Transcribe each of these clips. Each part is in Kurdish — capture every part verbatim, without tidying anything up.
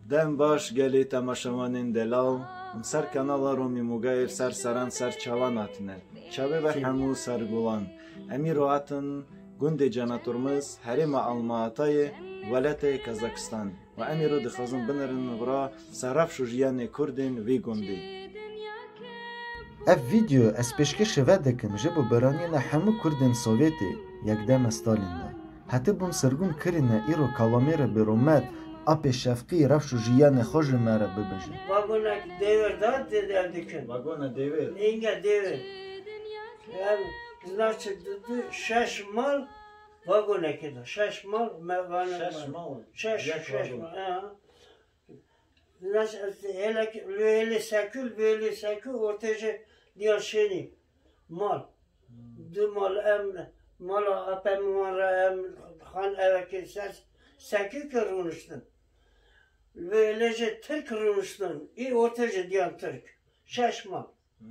Dem baş gelê temaşevanên delal, em ser kanala Romî Mugayê ser seran ser çavan hatine. Çavê ve hemû sergulan. Em îro hatin gundê Canaturmiz, herêma Almatayê, welatê Kazakistan. Ve em îro dixwazin binerin vira ser rewş û jiyanê Kurdên vî gundî. Ev vîdeo ez pêşkêşê ve dikim ji bo biranîna hemû Kurdên Sovyetê yek deme Stalin de. Hetibûn sirgûn kirine îro kalamêrê bi rûmet, apê şefqî, rewş û jiyanê xwe ji me re bibêje. Vagonek dêwir da dê-, ev dikin. Vagona dêwir. Înge dêwir. Ev, znači, du, du, şeş mal vagonekê de. Şeş mal me, vane, Şeş mal? Şeş, Yek şeş vagon. Mal, ha. Nas-, hele ki, lê sekû, lê sekû ortê jî diyan şênî. Mal. Hmm. Du mal em, mala apê min re em xan evekê ser sekû ki rûniştin. Lê jî Tirk rûniştin. Î ortê jî diyan Tirk. Şeş mal. Hmm.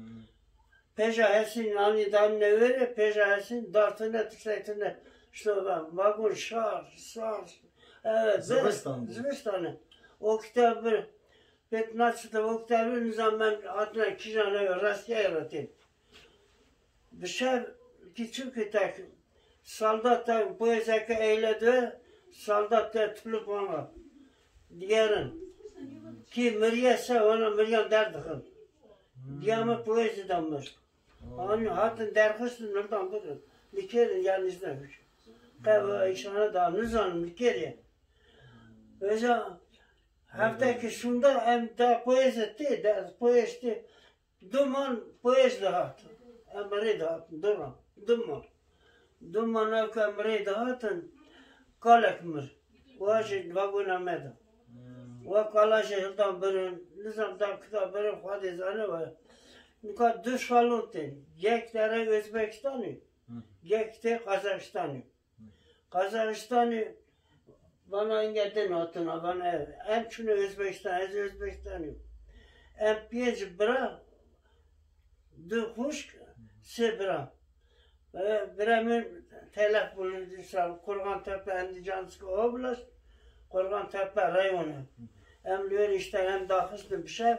Pêja hesîn anî dan newêre, pêja hesîn dartine, tiştekine. İşte ben, vagon şar, şar. Evet, Zivistan be, bû. Zivistan e. O kitap bir, pek nasıl da o kitabı nizam ben hatine kîjan ev rastiyayê re tên. Bi şev kî çûkî tek, saldat te poyezeke eyle de, saldat te tulip ana. Digerin. Kî miriye se, wana miriyan derdixin. Diya me poyezî de mir. Anî hatin derxistin, nirdan birin. Likerin, yanlış ne bir. Qev işana da nizanim, likerin. Öza, hefte ki şunda em da poyezî tê, da poyezî tê. Du mal poyez dihat. Em rê dihatin, du mal. Du mal. Du mal ev ke em rê dihatin, kalek mir. Wa jî vagona me de. Hmm. Wa kala jî hildan birin, nizam da kita birin, Xwedê zane we. Nika du şalon tên. Yek dere Özbekistanê, Hı. Yek tê Kazakistanê. Kazakistanê vana inge din hatin, vana ev. Em çûne Özbekistan, ez Özbekistanê. Em pênc bira, du xwişk, sê bira. E, bira min telef bûn, dîsa Kurgan Tepe, Endicansk Oblast, Kurgan Tepe reyon e. Em li wêr işte em daxistin bi şev,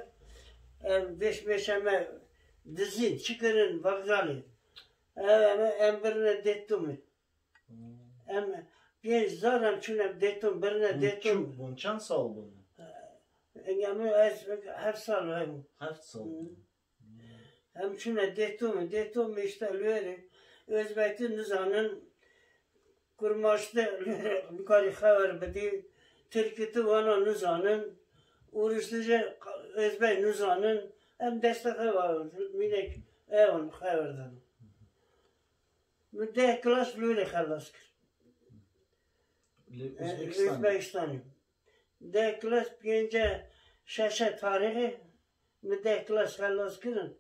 em vêş mêşe me dizîn, çi kirin, vexzalî. Em, em, em birine Dêtumê. Hmm. Em pênc zar em çûne Dêtum, birine Hûn Dêtum. Çû bûn, çend sal bûn? Engê min ez heft sal hebû. Heft sal Hmm. bûn. Em çûne Dêtum, Dêtum işte li wêrê. Özbekî nizanin, kurmaşte li wêrê nikarî xewer bidî, tirkî tu wana nizanin, ûrusî jî Özbek nizanin. Em deste xewa, mînek ewan xewer din. Min deh klas li wêrê xelas kir. Li E, Uzbekistanê. Uzbekistanê. Deh klas pênce şeşe tarîxê min deh klas xelas kirin.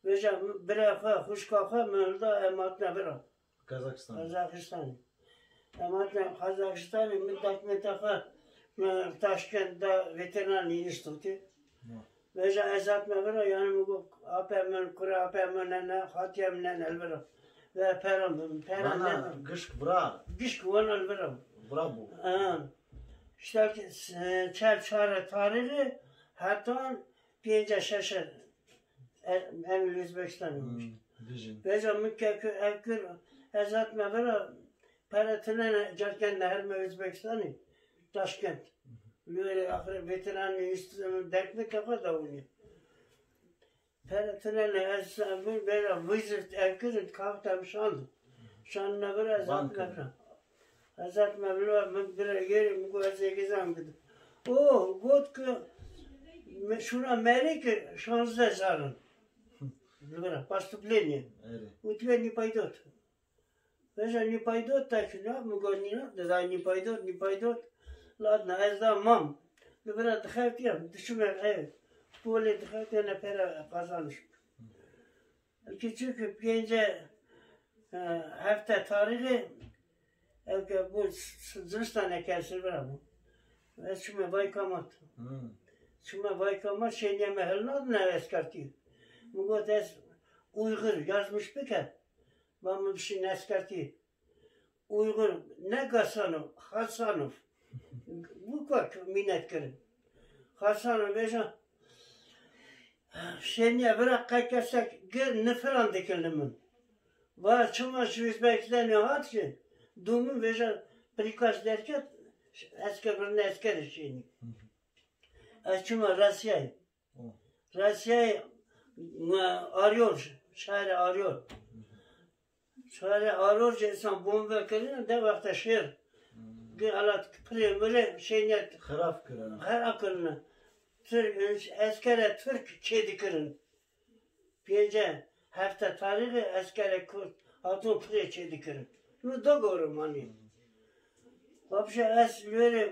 Vêca min bira xwe, xwişka xwe min hilda em hatine bira. Kazakistan. Kazakistanê. Em hatine Kazakistanê, min dokmenta xwe, min Taşkent da Veterinerliği Enstitüsü. Hı. Vêca ez hatime bira, yani min got, apê min, kurê apê min ne, ne, xatiye min ne, ne, li bira. Ve pera min, pera Bana ne. Gişk bira. Gişk wana li bira. Bira bû. Ha. İşte ki, e, çar çare tarîxê, hetan pênce şeşe, e, em li Özbekistan Hmm, olmuş. Dijin. Vêca min ke, ke, ev kir, ez hatime bira, pere tine ne, carken de herme Özbekistanê, Taşkent. Li wêrê axirê veteranê îst-, derkmeke xwe dawînê. Pere tine ne, ez, ez bira vizit ev kirin, kafta şand. Şand nebira, ez Bank. Hatime bira. Ez hatime bira, min bira yeri, min got ez êgizan bidim. O, got ki, me-, şuna merî ki şanzde zarin. Bira, pastuplênê. Erê. Û tu yê nîpaydot. Vêca nîpaydot te çûna, min got nîna, dida nîpaydot, nîpaydot. Ladna ez da mam. Li bira dixewtiyam, diçûme ev. Polê dixewtiyane pere qazanîş. Ki çünkü pênce, e, hefte tarîxê, ev ke bû s-, s-, zimistaneke sivira bû. Ez çûme vaykamat. Hmm. Çûme vaykamat, şêniyê me hilnadine eskertî. Min got ez Uygur yazmış bike. Ba min bişîn eskertî. Uygur, ne Gasanov, Hasanov. Bu kadar minnet kirin. Xasana vêja şêniye vira qey kesek gir nifiran dikir li min. Va çima ji Uzbekistanê hat jî, dû min vêja prikaz derket, esker birine eskerê şênî. Ez çûme Rûsyayê. Rûsyayê, e, Aryor, şehre Aryor. Şehre Aryor jî insan bombe kirine, de wexta şêr. Gir alat pirê mirê şêniyet Xirab kirine. Xera kirine. Tir-, eskere Tirk çê dikirin. Pênce hefte tarîxê eskere Kurd hatin pirê çê dikirin. Nu do gorim anî. Babşe ez li wêrê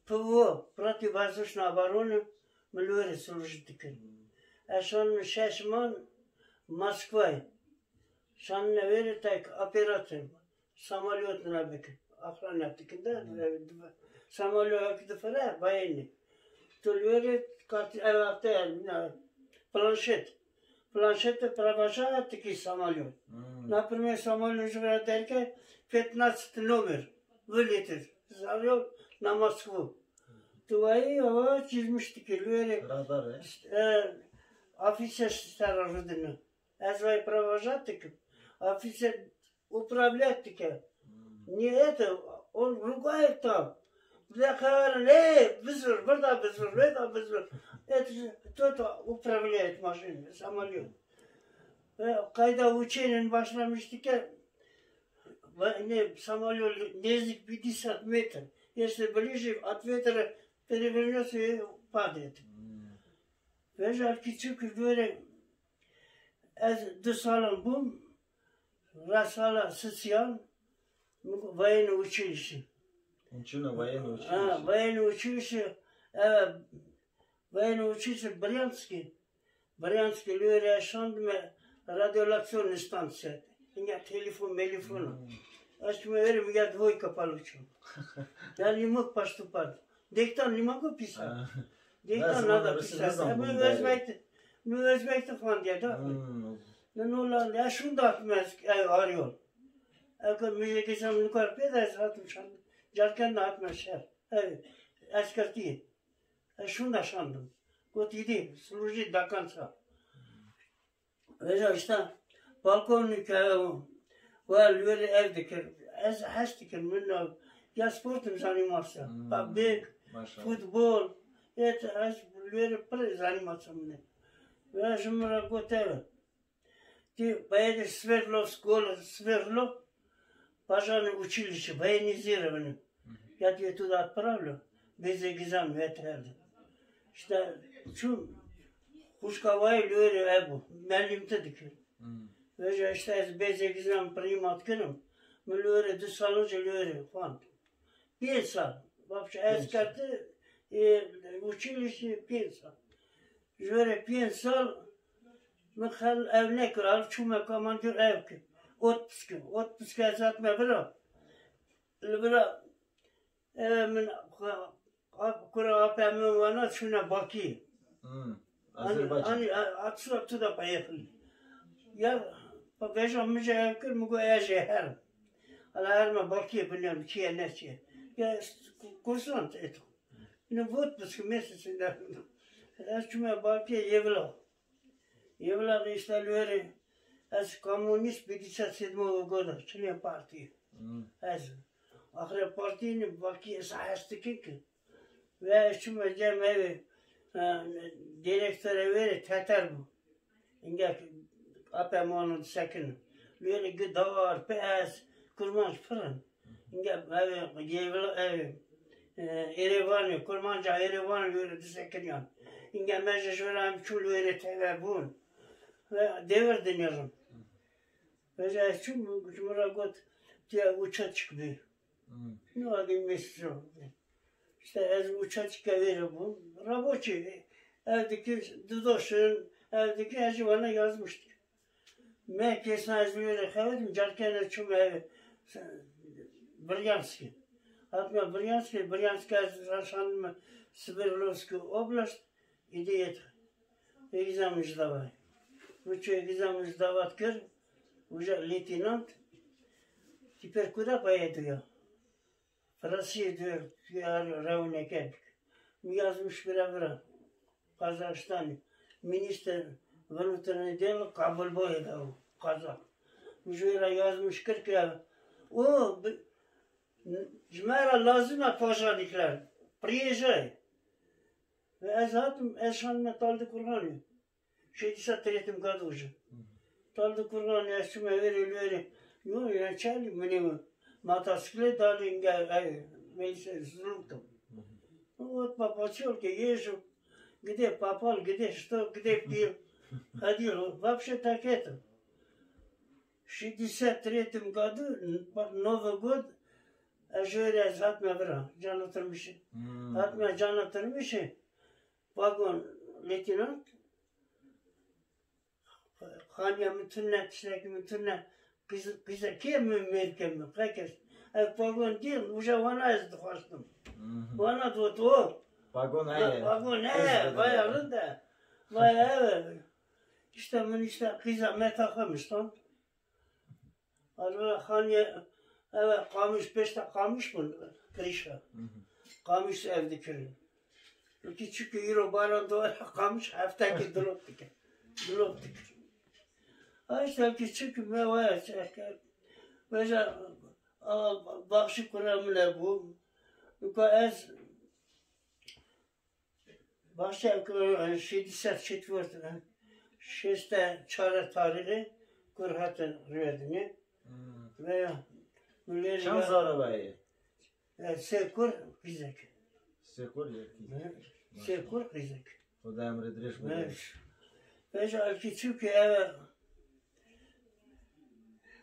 P V O, Protivazdušna obrana, min li wêrê sirûjî dikir. Ez şan min şeş man Moskwayê. Şan ne wêrê tek operasyon. Samolyot ne bikin. Axrana dikin de, samolyot difire, bayênê. Tu li wêrê kat ev hafte yani, ne, planşet. Planşet de prevaja tikî samolyot. Hmm. Na pirmê samolyot ji vira derke, petnадцать номер вылетит. Zaryo na Moskva. Tu wayî hava çizmiş dikî, li wêrê Radar e. E, afîşe sera rudine. Ez vay prevaja dikim. Afîşe управлять dike. Hmm. Niye de, on rugaye tam. Bir de karar ne, bizir, burada bizir, burada bizir. Et, то-то управляет машиной, самолёт. Ve kayda uçênin başlamış dike, ve ne, самолёт низко пятьдесят метров. Если ближе от ветра перевернётся, падает. Hmm. Veja ki çünkü böyle ez du salan bûm, ra sala sisiyan, vayên uçilişi. Hûn çûne vayên uçilişi? Ha, vayên uçilişi, evet, vayên uçilişi Bryanskî. Bryanskî li wêrê şandime radyolokasyon istansiye. Hinga telefon, melefon. Hmm. Ez çûme wêrê mi ya dvoyka palo çû. Ya limok paştu pat. Dektan limoko pisa. Ha. Dektan nada pisa. Min Özbek, min Özbek de xwandiye da. Hmm. Ne nola, ya şunda hatime ev aryon. Eke müjde geçen nukar pê de ez hatim şan. Carken de hatime şer. Ev, eskertiye. Ez şunda şandim. Got îdî, sirûjî dakan sa. Vêca işte balkonê ke we li wêrê ev dikir. Ez hez dikim, min ya sportim zanî masa. Hmm, bêk, maşallah. Futbol, et ez li wêrê pir zanî masa min e. Ve ji min re got ev. Ti bayê de Sverdlovsk, gol Sverdlov, bajanê uçilişi, bayê nêzî re bine. Ya diye tu da pravlo, bêzê gizan ve terde. İşte çû xuşka wayê li wêrê ev bû, melîmti dikir. Hmm. Veja işte ez bêzê gizan pirî mat kirim, min li wêrê du salon jî li wêrê xwend. Pênc sal. Bapşe ez kete, e, uçilişi pênc sal. Ji were pênc sal min xel ev nekir, ev çûme kamandir ev kir. Otpuske, otpuske ez hatime vira. Li vira, e, min xwe, ap-, kura apê min wana çûne Bakî. Hmm. Anî, Azerbaycan. Anî, a-, a, tu da, tu da payê xwe. Ya, pa veja min jî ev kir, min got, "Ez jê herim." Ala herime Bakî binerim, çi ye, ne çi ye. Ya, s-, ku-, kursan tê to. Ne vot, biz ki mesin sinde. Ez çûme Bakî, Yevla. Yevla işte li wêrê, ez komunîst, bilîsa sedmo goda, çilê partî. Hmm. Ez. Axire partî ne, Bakî ez hes dikin ki. Ve ez çûme cem ev, e, direktorê wêrê teter bû. Hinge apê mano disekin. Wêrê gidar, pez, kurmanc pir in. Hinge ev, Yevla, ev, e, Êrêvanê, kurmanca Êrêvanê wêrê disekiniyan. Hinge me jî ji wêrê em çûn wêrê teve bûn. Ve devir dinêrin. Ve ez çûm, ji min re got, "Tu ya uça çıkmıyor." Hmm. Ne var bir mesaj oldu. İşte ez uça çıkıvêre bûm. Raboçî, ev dikir, didoşin, ev dikir, ez ji wana yazmıştık. Me kesna ez wêrê xewetim, carkene çûm ev, Bryanskî. Hatime Bryanskî, Bryanskî ez raşandim Sverdlovskî oblast, îdî yet. Egzamê ji dava. Wî çû egzamê ji dava kir, uca lêtînant, tîper kuda payê duya. Firasiyê duya, ya rewneke bik. yazmış vira vira. Kazakistanê. Minister vınıtırını değil, kabul boyu da o. Kazak. Jüra yazmış kırk ya. O, bi- ji me re lazim e paşalikler. Priyêjay. Ve ez hatim, ez şan me tal di Kur'anê. Şey dîsa terêtim gado ji. Tal di Kur'anê ez çime verê li verê. Yo, ya çali minê mi. Matasiklet dalê inge, ey, neyse, zulum tam. Ot papaçol ke yeşo. Gide papal, gide şto, gide pil. Hadi lo, vapşe taketim. Şidî se trêtim gadu, bak, nove god, ez jê re ez hatme vira, cana tirmişê. Hatme cana tirmişê, vagon lêtînan, xaniya min tune, tiştekî min tune, qîz-, qîzekê min mêrke min, qekes. Ez vagon dîm, uca wana ez dixwastim. Wana dot o. Vagon heye. Vagon heye, vaya rind e. Vaya ev e. İşte min işte qîza me taxemiştan. Alva xaniye, eve qamiş, pêşta qamiş bûn kirîşa. Qamiş ev dikirin. Wekî çikî îro baran dore qamiş heftekî dilop dike. Dilop dike. Ha işte wekî çikî me waya çeke. Veja, a, baxşî kura min e bû. Weka ez Başta şêdî ser çetwert, şêste çare tarîxê kur hatin riverdinê. Veya Çend zara weye? Sê kur qîzek. Sê kur yekî. Sê kur qîzek. Xuda emrê dirêj bide. Veja elkî çû ki eve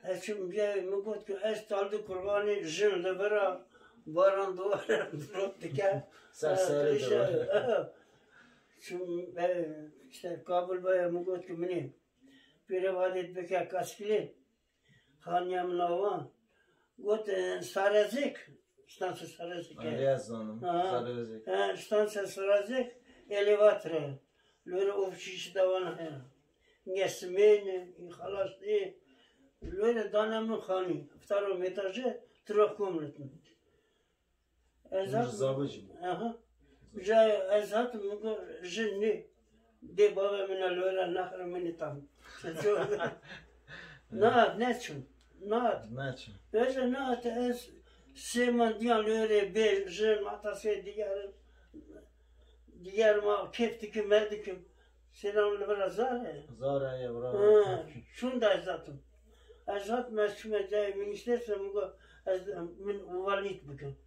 Ez çim biyayê min got ku ez tal di kurbanê jin li vir a baran dore rot dike. Ser serê de var. Çim, e, işte Kabul baya min got ku minê pêre vadê dibike kaskilê. Xaniya min awa. Got, e, Sarezêk. Stansa Sarezêk. Alê ez zanim. Sarezêk. E, stansa Sarezêk. Elêvatre. Lore ofîsî dawana heye. Nge simêne, xelas ê. Lore dane min xanî. Iftaro metaje, tira komletin. Ez hat. Aha. Uca ez hat, min got, jin nê. Dê bavê min e lore nexre min tam. Nahat, neçûn. Nahat. Neçûn. Veja nahat ez sê mandiyan lore bê jin, mata sê digerin. Diger ma kêf dikim, me dikim. Selam li vir e, zar e. Zar e, ya, bravo. Ha, şunda ez zatim. Ez zatim, ez çûme cayê minister, se min got, ez, min walît bikim.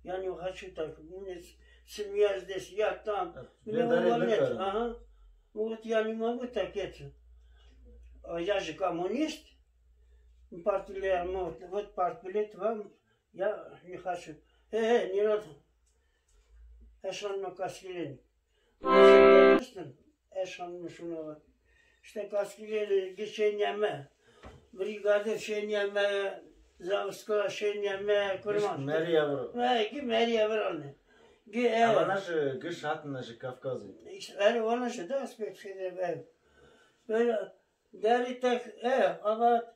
Yani o haçî tak, min simiyaz des, ya tam. Min o walît, aha. Min got, yani ma got, tak et. Ya ji komunîst, partî lê, ma got, partî lê, tamam. Ya, nîxaşim. He, he, nîrat. Eşan me kaskilên. Eşan me şuna bak. İşte kaskilên, gi şêniye me. Brîgadir şêniye me. Zavska şêniye me. Kurman. Meriye viro. He, gi meriye virane. Gi ev. Avana ji giş hatine ji Kafkazê. İşte, her wana ji dest pek şeyde be. Böyle derî tek, e, avat.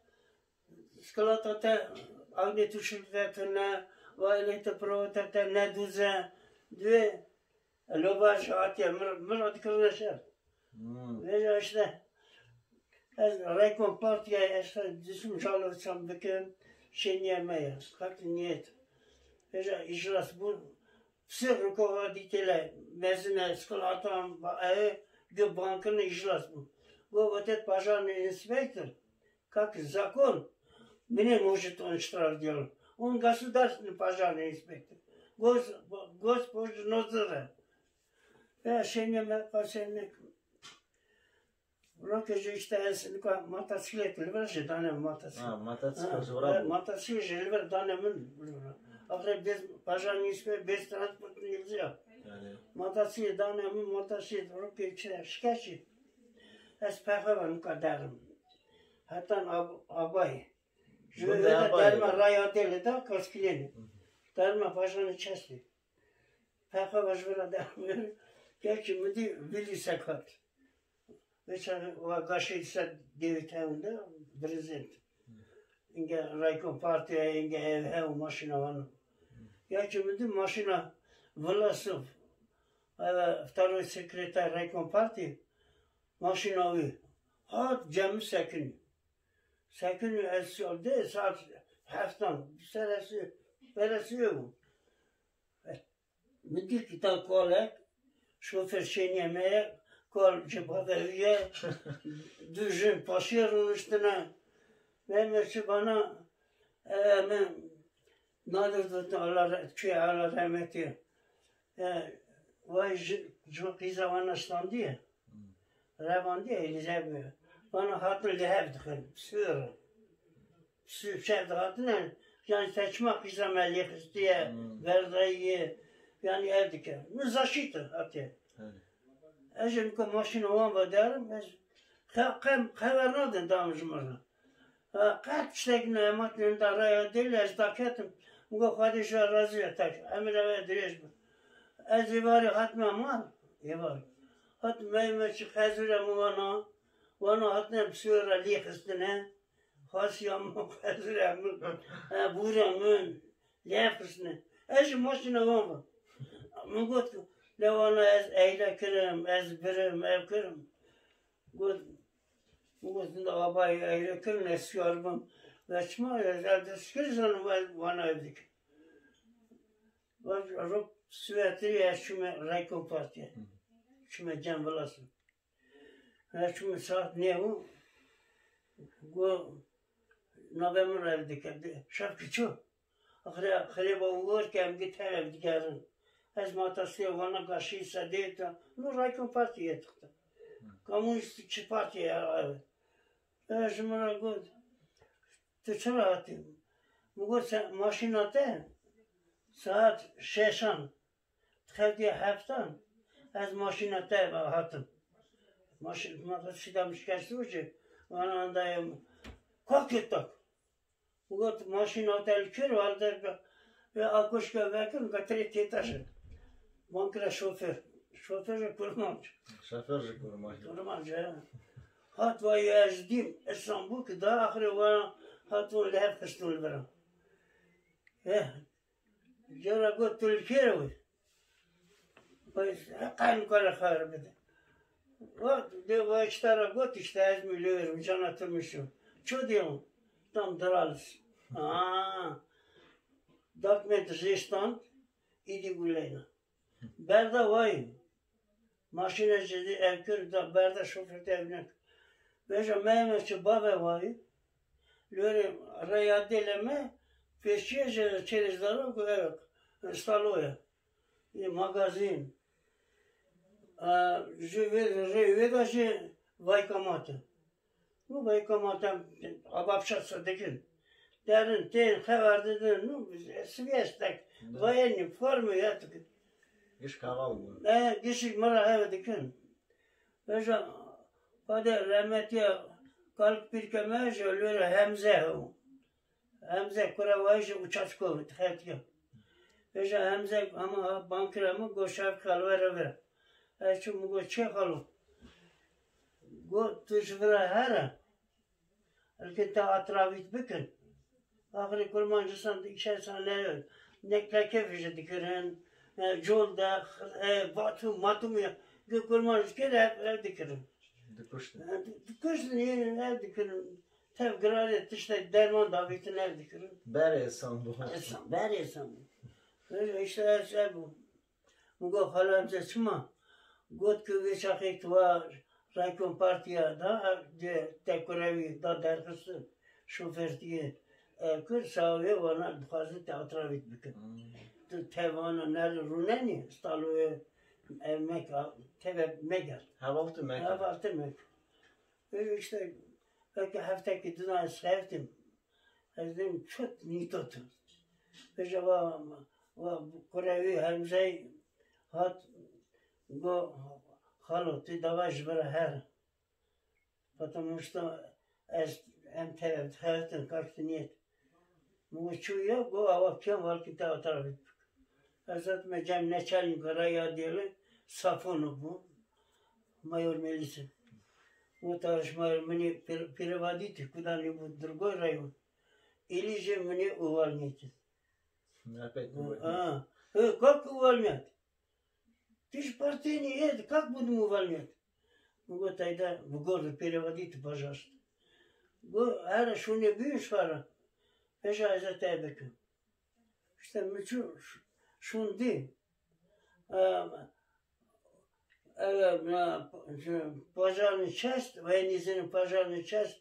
Skolata te ewnê tu şirkete ne, va elê te provete te ne dûze. Divê loba ji hatiye min, min re dikirine şer. Vêca işte ez reykom partiya, işte disim şalo çam bikim, şêniye me ye. Kat niyet. Vêca îclas bû. Sir rukoha dîtêle mezine skolatan ba e, gi bankin îclas bû. Go votet pajan inspektor. Kak zakon, minê mojit on ştrar diyor. On gasu ders ni pajan inspektor. Goz, goz poj nozire. Ya şenye me pasenek. Roke ji işte ez nika motosiklet li vir jî dane motosiklet. Ha, motosiklet ji vir bû. Motosiklet jî li vir dane min. Axir bez pajan nîsbe bez transport nîvziya. Yani. Motosiklet dane min, motosiklet roke işte şikeşî. Ez pexe ve nika derim. Hetan ab-, abayê. Ji wê de derma raya dê li da kaskilêne. Derma pajanê çestê. Pexe ve ji vira derma. Gerçi min dî vî lîsek hat. Vê çaxê wa gaşê ser dêvê tewin de birizênd. Inge rayko partiya, inge ev hev maşîna wan. Gerçi min dî maşîna Vlasov. Ev, ev taro sekreter raykom partî, maşîna wî hat cem min sekinî. Sekinî ez dê saet heftan ser ez beresiyê bûm. Min dî kî ta kolek, şofer şêniye me ye, kol ji bavê wî ye, du jin paşê rûniştine. Me, me çi bana, e, me nadir dot Allah re-, çi Allah rehmetî. E, vay ji, ji qîza wana standiye. Revandiye Elîze bi. Bana hatin li hev dixin. Sir. Sir şev dihatine. Yani seçma qîza me lê xistiye, Hmm. verdayiye. Yani ev dike. Min zaşît hatiye. Öyle. Ez jî nika maşîna wan ve derim, ez xe-, xem-, xeber nadin dam ji min re. Ha, qet tiştek ne, ma tînin da raya dil, ez daketim. Min got, Xwedê ji we razî be tek. Emir ew dirêj be. Ez ê varê hatime mal, ê var. Hat me, me çi xezûre min wana, wana hatine bi suyê re lê xistine. Xasiya min, xezûre min, e, bûre min, lê xistine. Ez ji maşîna wan ve. Min got, le wana ez eyle kirim, ez birim, ev kirim. Got, got, abayê eyle kirin, ez siyar bim. Ve çima ez, ez dest kir zanim, ez wana ev dikim. Ve rok sivetirî ez çûme Raykom Partiye. Hı. Çûme Cem Vilas'ın. Ez çûme saat nehû, got, navê min re ev dike. Şevki çû. Axire, xirêba û werke em gi teve digerin. Ez ma te sê wana gaşî sedê te. Nu Raykom Partî yê dixte. Komunîst çi partî ye ev? E, ji min re got, tu çira hatî? Min got, se-, maşîna te saet şeşan. Xevdiye heftan, ez maşîna te ve hatim. Maşîn, ma sîda mişkeştî û jî, wana andayê, kak yê tak. Got, maşîna te li kir, halde ve, ve akoşka vekin, ve tirê têtaşin. Van kire şoför. Şoför ji Kurmanc. Şoför ji Kurmanc. Kurmanc, he. Hat vay ez dîm, Îstanbul ki da axirê wana hat wan li hev xistin li vira. He. Cara got, tu li kê re wî? Heqen kare xeber bide. Got, de va işte ra got, işte ez mi lêrim, cana tu mi şu. Ço diyon? Tam diralis. Aa. Dak me dijê stand, îdî guleyna. Berda vay. Maşîne jî dî ev kir, da berda şofêr te ev nek. Veja me me çi bave vay. Lorê reya dêle me, pêşiye jî çêrê ji daro ku ev staloya. Yê magazîn. E, ji vê, rê wê de jî vaykamat e. Nu vaykamat em aba pişa se dikin. Derin, tên, xeber didin, nu siviyestek, Ne? vayenî, formê ya dikin. Giş kaval bû. E, gişik min re ev dikin. Veja, Xwedê rehmetiye kalk pîrke me ji Lorê Hemze hebû. Hemze kura wayî ji Uçaçko dixetiye. Veja Hemze hema bankira min got şev xelwe re vira. Ez çûm min got çê xalo? Got tu ji vira here. Hilkin te atravît bikin. Axirê kurmancisan di îşe sane ne kekevî jî dikirin. E, col de, e, batum, matum ya. Gu kurmanc kir ev, ev dikirin. Dikuştin. E, di-, dikuştin, yê ev dikirin. Tev girarê tiştek derman davîtin ev dikirin. Berê san bû. Esan, berê san bû. Öyle işte ez ev bû. Min got, "Xalo Hemze çima?" Got ku vê çaxê tu wa Raykom Partiya da, de te kurevî da derxistin, şofêrtiyê, e, kir, sawê wana dixwazin teatralîk bikin. Hmm. Tu tevana ner rûnenî, staloyê, e, meka, teve megert. Hevaltî meke. Hevaltî meke. Öyle işte, belki heftekî dina ez xeftim. Ez dêm çut nîtotin. Pêşe va, va kurevî Hemzey hat, go, "Xalo, tu dava ji vir here." Fatima Muşta, ez, em te, em dixebitin, kak tu niyet. Min got, "Çû ye?" Go, "Awa kiyan, valki te atar." Ez hatime cem Neçelnîka raya dêle, Safonov bû, mayor melîse. Got, "Tarîş mayor, minê pir-, pîrevadî tî, kudanê bû, dirgoy rayon. Îlî jê minê uvalniyetî." Muhabbet bu. Ha, he, kak uvalniyet. Ti ji partiyê nî êd, kak bû di moval nêd. Min got, teyde bi gor li pêrevadî tu bajaşt. Got, here şûnê bîn şara. Pêşa ez ê te bikim. İşte min çû ş-, şûn dî. Em, ev, na, pajarên çest, vê nîzînin pajarên çest,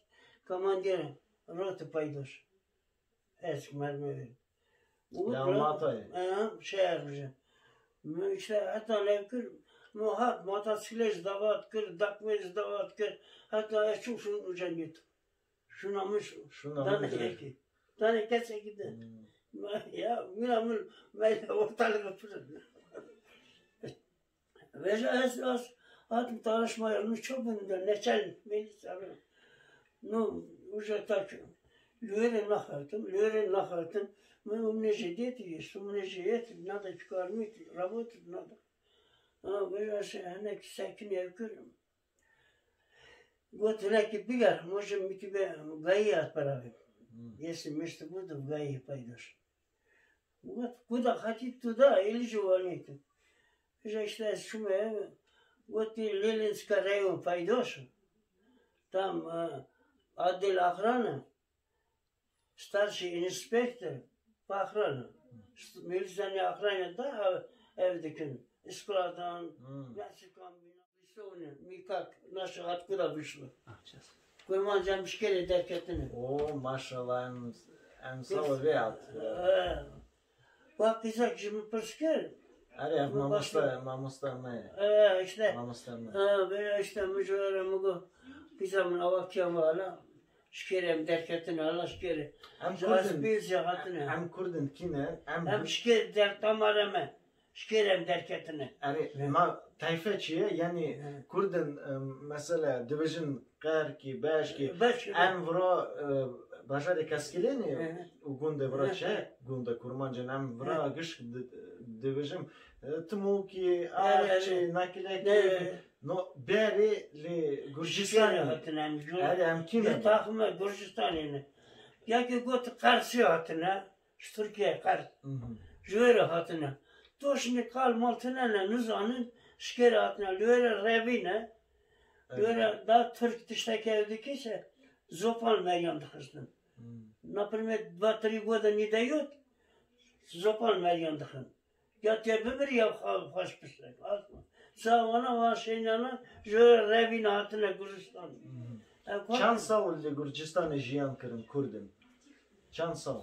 kamandîr rot paydoş. Esk mermê. Û Ya ra-, Matayê. Em, şey yapacağım. Min işte heta levkir, min hat, motosiklet ji davat kir, dakmê ji davat kir, heta ez çûm şûn uca nît. Şûna min şû. Şûna min Dane şû. Yekî. Dane kesekî de. Hmm. Ya, mina min, meyda ortalığı pırın. Veja ez, az, hatim tanışma yolunu çok bunda, neçel, meclis abi. No, uca tak, lüere nahartım, lüere nahartım. Mı umne jediyeti, sumne jediyeti, nada çıkarmit, rabot, nada. Ha, veja se, hene ki sakin evkürüm. Got, hinekî biger, mojim mi ti be gayî hat peravê. Hmm. Yesi mişti bu da gayî paydoş. Got, ku da xatî tu da, êlî ji wanî tu. Pêşa işte ez çûme, got, lêlên sika reyon paydoş. Tam, e, adil axrane. Starşî înspektor, paxran. Mîlisanê axrayê da ev, ev dikin. Îskuladan, Hmm. Meksikan, bîna, lîsone, mîkak, naşi hat kura bişlo. Ah, çes. Kurmanca mişkerê derketine. Oo, maşallah, em, em sağ ol, vê hat. He. Wa qîzek ji min pirs kir. Erê, ev Min mamosta, baxtê. Mamosta me ye. E, işte. Mamosta me. E, be, işte, min ji were min got, qîza min awa kiya me ala, şikêrê em derketine, ala şikêrê. Em Ji Kurdin. Asbêz jî hatine. Em Kurdin kî ne? Em Em şikêr der tamare me. Şikêrê em derketine. Erê, He. ma tayfe çi ye? Yani He. Kurdin, e, mesela dibêjin Qerkî, Beşkî, Beşkî. Em vira, e, bajarê Keskilênê Hı hı. û gundê vira Hı hı. çi, gundê Kurmancên em vira Hı. gişk di-, dibêjim, e, Timokî, Erê, Arçê, erê. Nakilekî, Erê. no, berê lê Gurcistanê. Şikêrê hatine em ji Erê, em kî ne? Taxime Gurcistanê ne. Yekê got Qersî hatine. Ji Tirkiyeyê qert. Mhm. Ji wê re hatine. Toşmê kal mal tine ne nizanin, ji kê re hatine. Li wê re revî ne. Li wê re Evet. da Tirk tiştekê ev dikî se, zopal meriyan dixistin. Hmm. Na pirmê va tirî go de nîdeyot, zopal meriyan dixin. Ya tê bibir ya xwe, xweş biştek. Asma. Sa wana wan şeynana ji wê re revî ne hatine Gurcistan. Mhm. Ev Çand sal li Gurcistanê jiyan kirin Kurdin? Çand sal?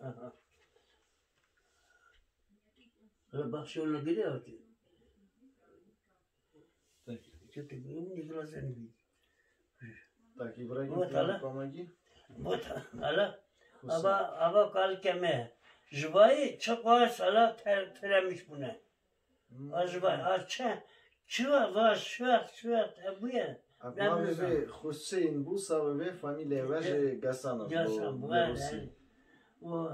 Aha. Hele bak şöyle gidiyor ki. Peki. Kötü bir yolun yıkıla seni bir. Peki, bırakın Ama tala. Pamagi. Bota, ala. Kusura. Ava, ava kal keme. Jivayi çiqa sala ter-, teremiş bune. Hmm. A jivayi, a çe, çiva va şuat, şuat, e, buye. Navê vê Huseyîn bû, savê vê famîlê ve ji Gesan bû, Gesan bû, li he, Rûsî. He. O,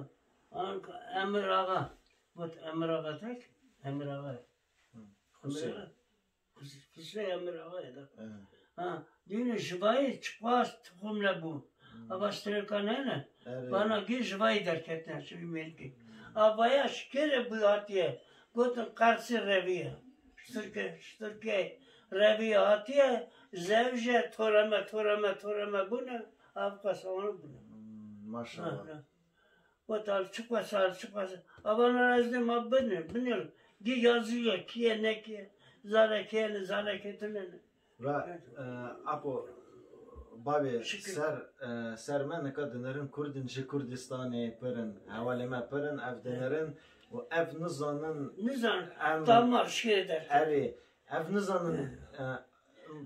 an, Emir Ağa. Bot Emir Ağa tek, Emir Ağa. Hı. Huseyîn. Emir Ağa. Hus-, Huseyîn Emir Ağa ya da. Hı. Ha, dînê jivayi çiqas tuxum nebû. Hı. Ava strêka ne ne? Erê. Bana gê jivayi derketine, ji vî mêrikê. Hı. Avaya şikêrê bû hatiye. Gotin Qersî reviye. Ştirke, ştirke reviye hatiye. Zewje toreme, toreme, toreme bûne. Av qesawanî bûne. Hmm, maşallah. Ha, ha. Weta li çi qesa, li çi qesa. Avana ez dê ma binir, binir. Gê yazî ye, kiye nekiye. Zare kiye ne, zare ketine ne. Ra, Evet. e, apo, bavê Şükür. ser, e, ser me nika dinerin Kurdin ji Kurdistanê pirin. Hevalê me pirin, ev Evet. dinerin û ev nizanin Nizan, em tamam, şikê derket. Erê, ev nizanin, e,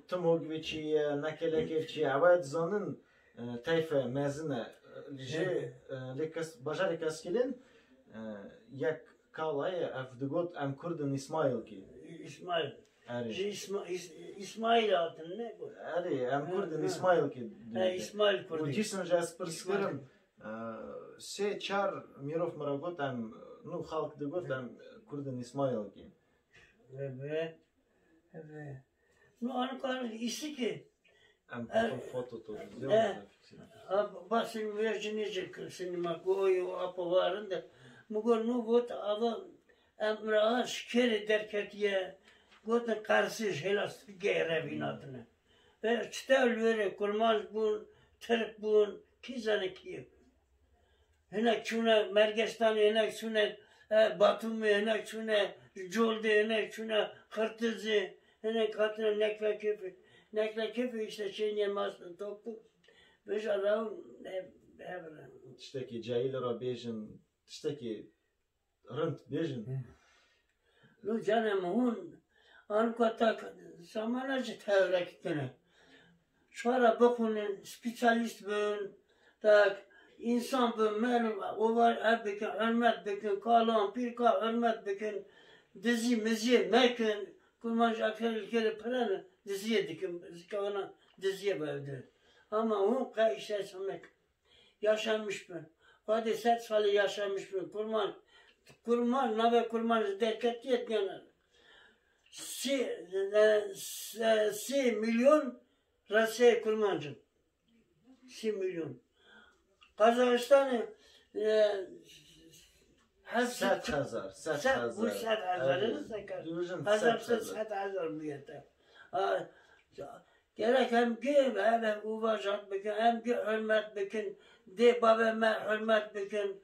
Timok vê çi ye, Nekelekê çi ye, ew ê dizanin, e, teyfe mezin e, e, ji, Hı. e, lê kes, bajarê Keskilên, e, yek kala ye, ev digot, em Kurd in, Îsmaîlkî. Îsmaîl. Erê. Ji Îsma-, Îs-, Îsmaîl hatin, ne got? Erê, em Hı, Kurd in, hı. Îsmaîlkî He, digotin. Îsmaîl Kurd Û e. dîsan jî ez pirs Îsmaîl. kirim, e, sê çar mirov min re got, em, nû xalk digot, em Kurd in, Îsmaîlkî. Evet. Evet. No, ankan îsike. Em foto, foto, televizyon. Basın virajını çekir sinema koyu apavarında. Mugo no got ava emra şikeri derketiye. Gotin karsiz helas gere vinatine. Ve çitel vere kurmanc bun, Türk bun, ki zane ki. Hinek çûne Mergestanê, hinek çûne, e, Batumê, hinek çûne Coldê, hinek çûne Xirtizê, hinek hatine Neklekifê. Neklekifê işte çêniye mastin topuk. Beja raw, e, hevre. Tiştekî cahil ra bêjin, tiştekî rind bêjin. No canê min hûn, anka tak zamana jî tevrekitine. Çara bixwînin, spîsiyalîst bin, tak, însan bin, merv, ova ev bikin, hurmet bikin, kalan, pîrka hurmet bikin, dizî miziyê mekin, kurmanc aker li kerê pirene, diziyê dikin, zikana diziyê bevdin. Ama hûn qe îşte samek yaşamiş bin. Xwedê sed salî yaşamiş bin. Kurman, kurman, navê kurman ji derketiye diyene. Sê, e, sê, sê milyon reseyê kurmancin. Sê milyon. Kazakistanê, e, hepsi Sed hezar, sed sed, hezar. Bu sed hezar, Evet. ne sekar? Dibêjin Kazakistan sed hezar. sed hezar biyete. Ha, Gerek em gi, em, em ûvajan bikin, em gi hurmet bikin, dê bavê me hurmet bikin.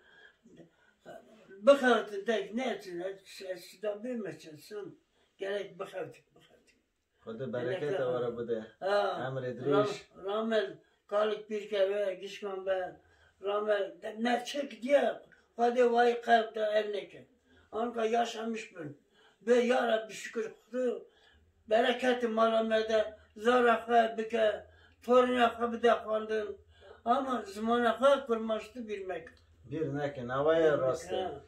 Bixewtin tek neçin, ez, ez da bê me çin, sin. Gerek bixewtin, bixewtin. Xwedê bereketa we re bide. Ha, Emrê dirêj. Ram-, Ramel, kalik pîrke ve, gişkan be, Ramel, de, ne çek diye, Xwedê wayî qewt da ev neke. Anka yaşamiş bin. Be ya Rabbi şükür Xwedê, bereketê mala me de, zara xwe bike, torîna xwe bide xwendin. Ama zimana xwe kurmanc tu bîr meke. Bîr nekin, ewa ye rast e. Ha.